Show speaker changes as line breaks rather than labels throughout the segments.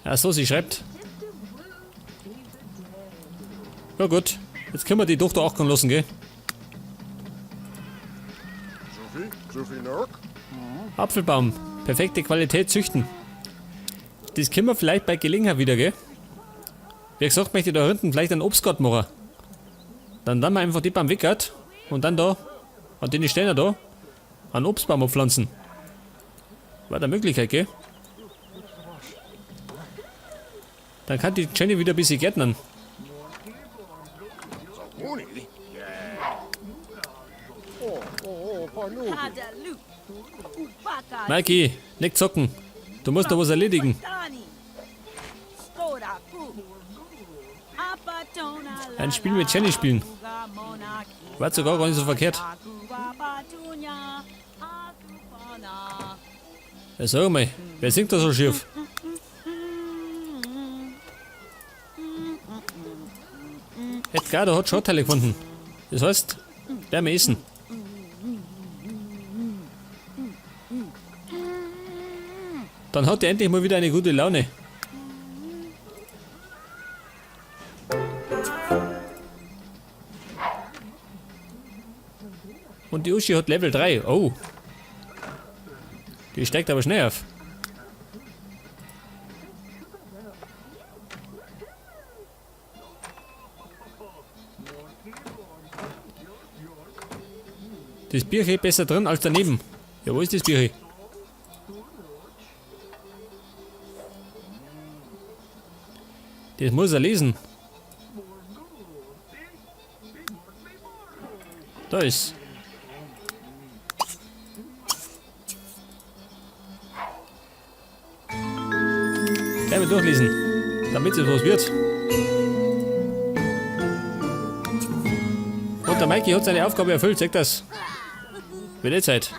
Ach so, sie schreibt. Ja gut, jetzt können wir die Tochter auch kommen lassen, gell? Apfelbaum, perfekte Qualität züchten. Das können wir vielleicht bei Gelegenheit wieder, gell? Wie gesagt, möchte ich da hinten vielleicht einen Obstgarten machen. Dann dann wir einfach die beim Wickert und dann da, an den Steinen da, einen Obstbaum abpflanzen. War da Möglichkeit, gell? Dann kann die Jenny wieder ein bisschen gärtnern. Mikey, nicht zocken. Du musst da was erledigen. Ein Spiel mit Jenny spielen. War sogar gar nicht so verkehrt. Ja, sag mal, wer singt da so schief? Edgar, der hat Schrottteile gefunden. Das heißt, werden wir essen. Dann hat er endlich mal wieder eine gute Laune. Und die Uschi hat Level 3. Oh. Die steigt aber schnell auf. Das Bierchen besser drin als daneben. Ja, wo ist das Bierchen? Das muss er lesen. Da ist. Gleich mal durchlesen, damit es was wird. Und der Mikey hat seine Aufgabe erfüllt, sagt das. Wird eh Zeit.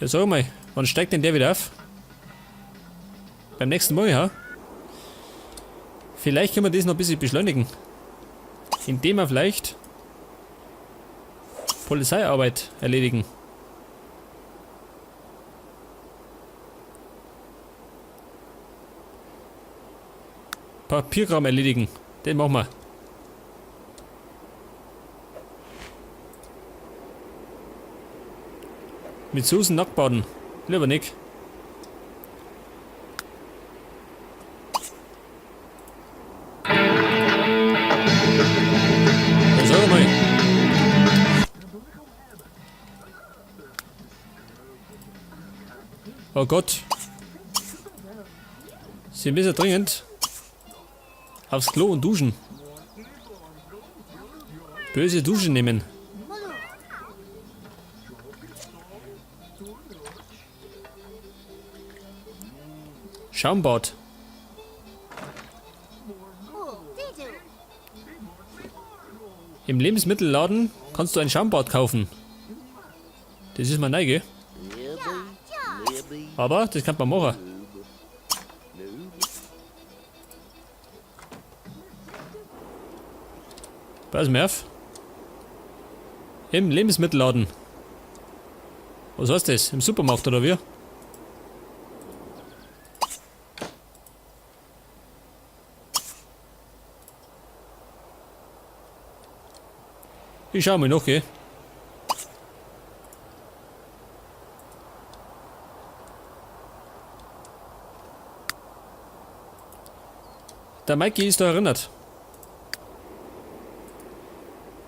Ja, sag mal, wann steigt denn der wieder auf? Beim nächsten Mal, ja? Vielleicht können wir das noch ein bisschen beschleunigen. Indem wir vielleicht Polizeiarbeit erledigen. Papierkram erledigen. Den machen wir. Mit Susan nackt baden. Lieber nicht. Ja, sag mal. Oh Gott. Sie müssen dringend aufs Klo und duschen. Böse Dusche nehmen. Schaumbad. Im Lebensmittelladen kannst du ein Schaumbad kaufen. Das ist mir neu, gell? Aber das kann man machen. Pass mir auf. Im Lebensmittelladen. Was heißt das? Im Supermarkt oder wie? Ich schau mal noch, gell? Der Mikey ist da erinnert.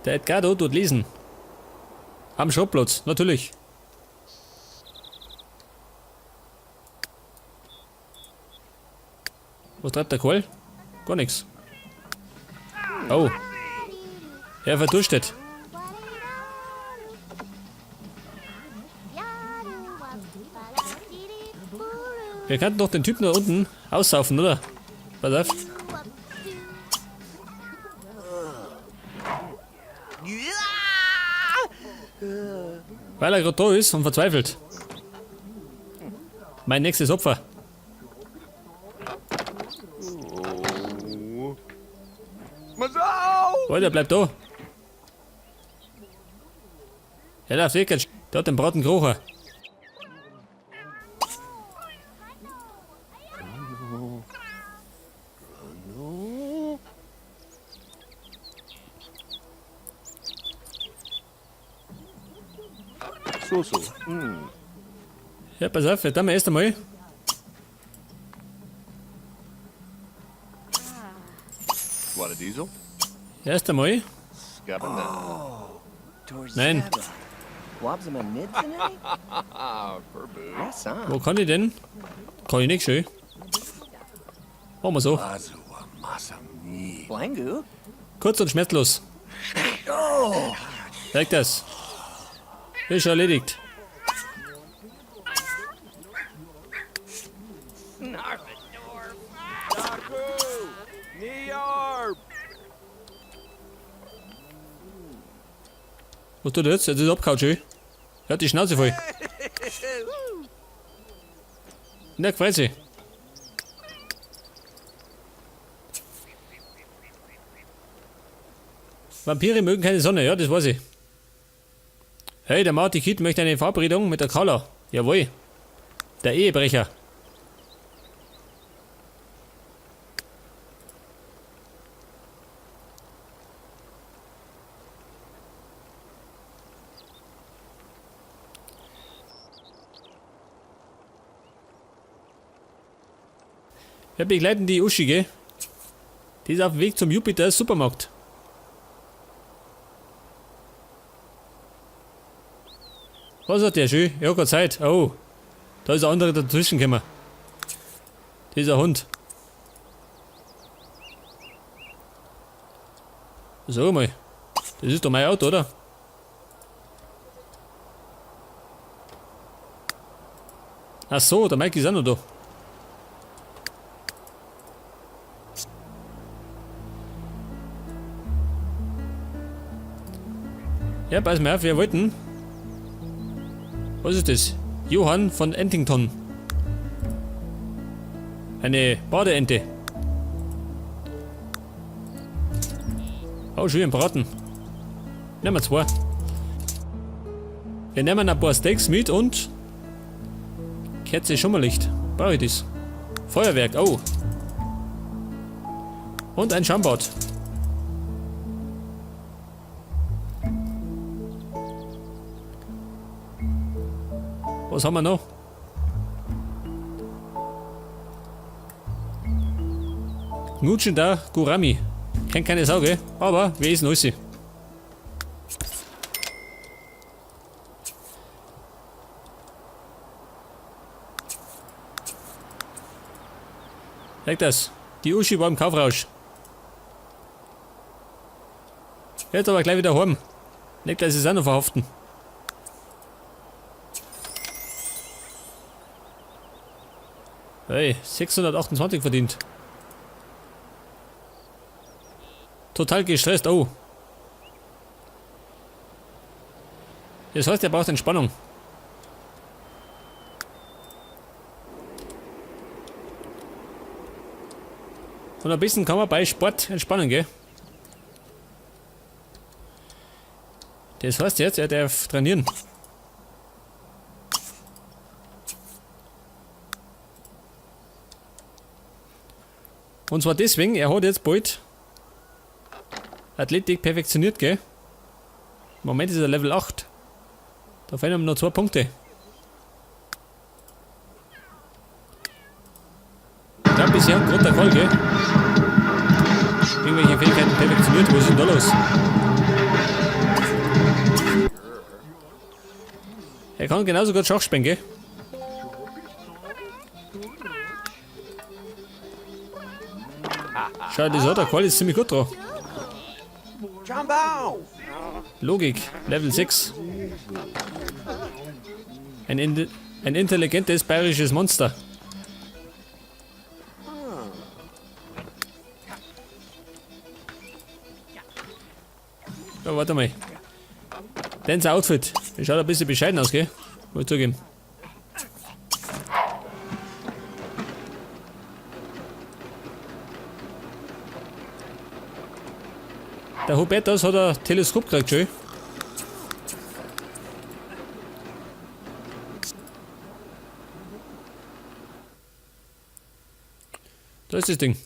Der Edgardo tut lesen. Am Schrottplatz, natürlich. Was treibt der Karl? Gar nichts. Oh. Er verdurstet. Wir könnten doch den Typen da unten aussaufen, oder? Pass auf. Weil er gerade da ist und verzweifelt. Mein nächstes Opfer. Alter, bleib da. Er läuft wirklich. Der hat den Braten gerochen. Ja, pass auf, jetzt tun wir erst einmal. Erst einmal. Nein. Wo kann ich denn? Kann ich nicht schön. Machen wir so. Kurz und schmerzlos. Zeig das. Ist schon erledigt. Was tut er jetzt? Jetzt ist er abgehauen, schön. Er hat die Schnauze voll. Na, gefreut sich. Vampire mögen keine Sonne, ja, das weiß ich. Hey, der Marty Kidd möchte eine Verabredung mit der Carla. Jawohl. Der Ehebrecher. Wir begleiten die Uschi, gell? Die ist auf dem Weg zum Jupiter Supermarkt. Was hat der schön? Ja, keine Zeit. Oh, da ist ein anderer dazwischen gekommen. Dieser Hund. Sag mal, das ist doch mein Auto, oder? Ach so, der Mike ist auch noch da. Ja, pass mal auf, wir wollten. Was ist das? Johann von Entington. Eine Badeente. Oh, schön Braten. Nehmen wir zwei. Wir nehmen ein paar Steaks mit und Kerze Schummerlicht. Brauche ich das? Feuerwerk, oh. Und ein Schaumbad. Was haben wir noch? Knutschen da Gurami. Kennt keine Sau, gell? Aber wir essen alles. Zeig das. Die Uschi war im Kaufrausch. Jetzt aber gleich wieder heim. Nicht, dass sie es auch noch verhaften. Hey, 628 verdient. Total gestresst, oh. Das heißt, er braucht Entspannung. Und ein bisschen kann man bei Sport entspannen, gell? Das heißt jetzt, er darf trainieren. Und zwar deswegen, er hat jetzt bald Athletik perfektioniert, gell? Im Moment ist er Level 8. Da fehlen ihm noch 2 Punkte. Ich glaub, bisher hat gerade der Fall, gell? Irgendwelche Fähigkeiten perfektioniert, was ist denn da los? Er kann genauso gut Schach spielen, gell? Schau, das hat der Qual ist ziemlich gut drauf. Logik, Level 6. Ein intelligentes bayerisches Monster. Ja, warte mal. Denn sein Outfit. Das schaut ein bisschen bescheiden aus, gell? Muss ich zugeben. Der Hubertus hat ein Teleskop gekriegt, schön. Da ist das Ding.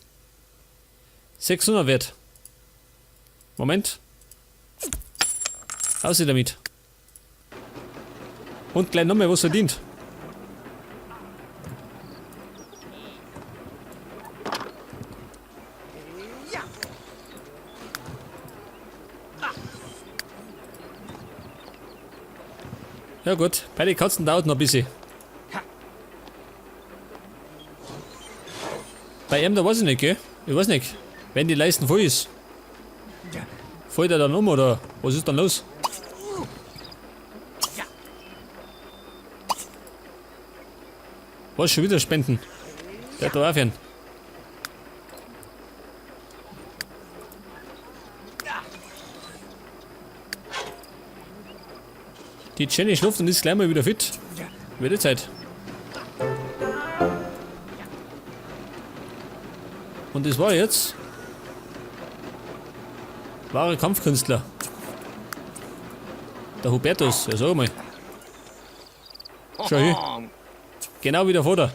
600 wert. Moment. Aus damit. Und gleich nochmal was verdient. Ja gut, bei den Katzen dauert noch ein bisschen. Bei ihm, da weiß ich nicht, gell? Ich weiß nicht. Wenn die Leisten voll ist. Fällt er dann um oder was ist dann los? Was, schon wieder spenden? Der hat da aufhören. Die Jenny schläft und ist gleich mal wieder fit. Wird die Zeit. Und das war jetzt wahre Kampfkünstler. Der Hubertus, ja sag mal. Schau hier. Genau wie der Vater.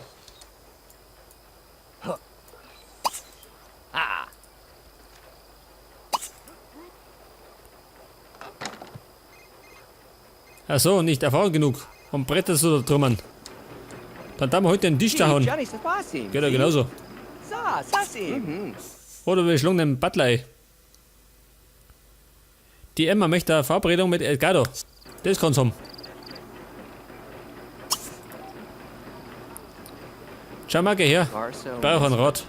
Ach so, nicht erfahren genug, um Bretter zu trümmern. Dann darf man heute den Tisch da hauen. Geht ja genauso. Oder wir schlagen den Butler ein. Die Emma möchte eine Verabredung mit Edgardo. Das kann's haben. Schau mal, geh her. Brauch ein Rad.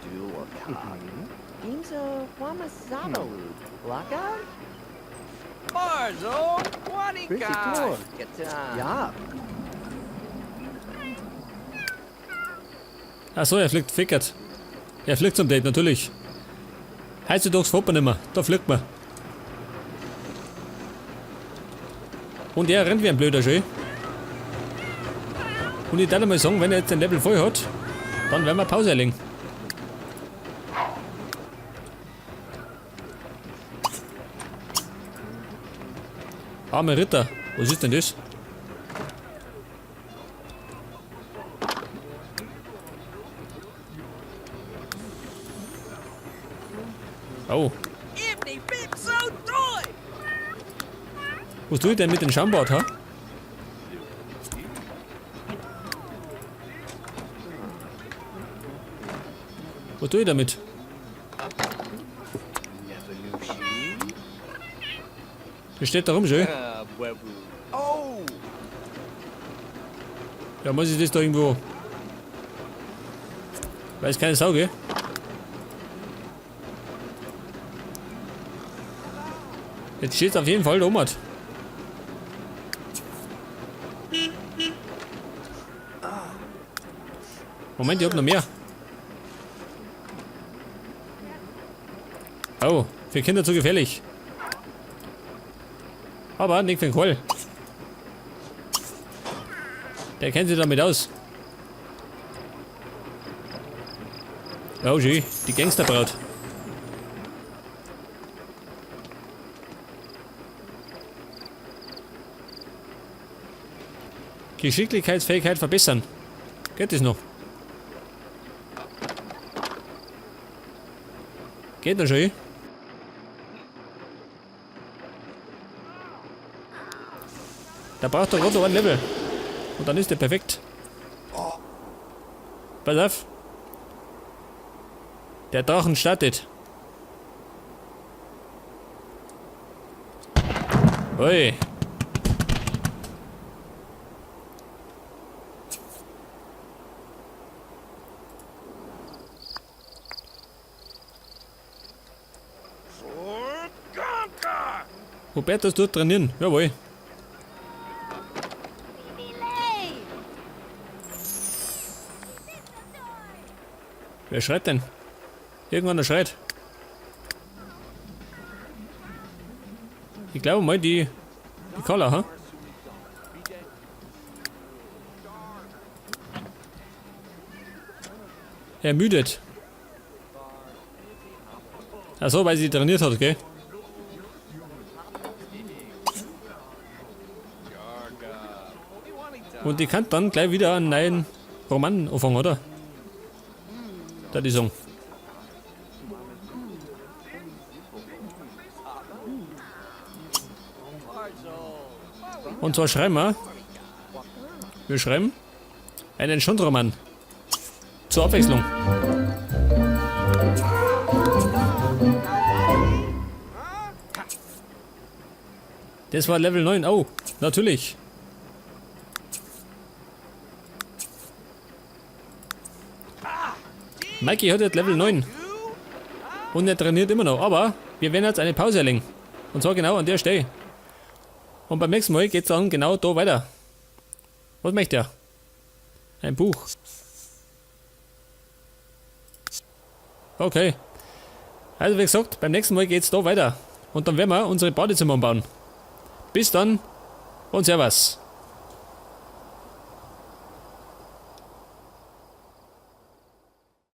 Ja.
Ach so, er fliegt fickert. Er fliegt zum Date, natürlich. Heutzutage fährt man nicht mehr. Da fliegt man. Und er rennt wie ein blöder Schön. Und ich darf mal sagen, wenn er jetzt den Level voll hat, dann werden wir Pause erlegen. Arme Ritter, was ist denn das? Oh. Was tue ich denn mit dem Schaumbad, ha? Was tue ich damit? Das steht da rum schön. Ja, muss ich das da irgendwo... Weiß keine Sau, gell? Jetzt steht's auf jeden Fall da oben. Moment, ich hab noch mehr. Oh, für Kinder zu gefährlich. Aber nicht für den Koll. Der kennt sich damit aus. Oh, schön, die Gangsterbraut. Geschicklichkeitsfähigkeit verbessern. Geht das noch? Geht noch schon. Da braucht er gerade noch ein Level. Und dann ist der perfekt. Pass auf. Der Drachen startet. Ui. Hubertus tut trainieren, jawohl. Wer schreit denn? Irgendwann schreit. Ich glaube mal die Carla, ha? Ermüdet. Ach so, weil sie trainiert hat, gell? Und die kann dann gleich wieder einen neuen Roman anfangen, oder? Da die Song. Und zwar schreiben wir. Wir schreiben einen Schundroman. Zur Abwechslung. Das war Level 9. Oh, natürlich. Mikey hat jetzt Level 9. Und er trainiert immer noch. Aber wir werden jetzt eine Pause erlegen. Und zwar genau an der Stelle. Und beim nächsten Mal geht's dann genau da weiter. Was möchte er? Ein Buch. Okay. Also wie gesagt, beim nächsten Mal geht's da weiter. Und dann werden wir unsere Badezimmer umbauen. Bis dann und Servus.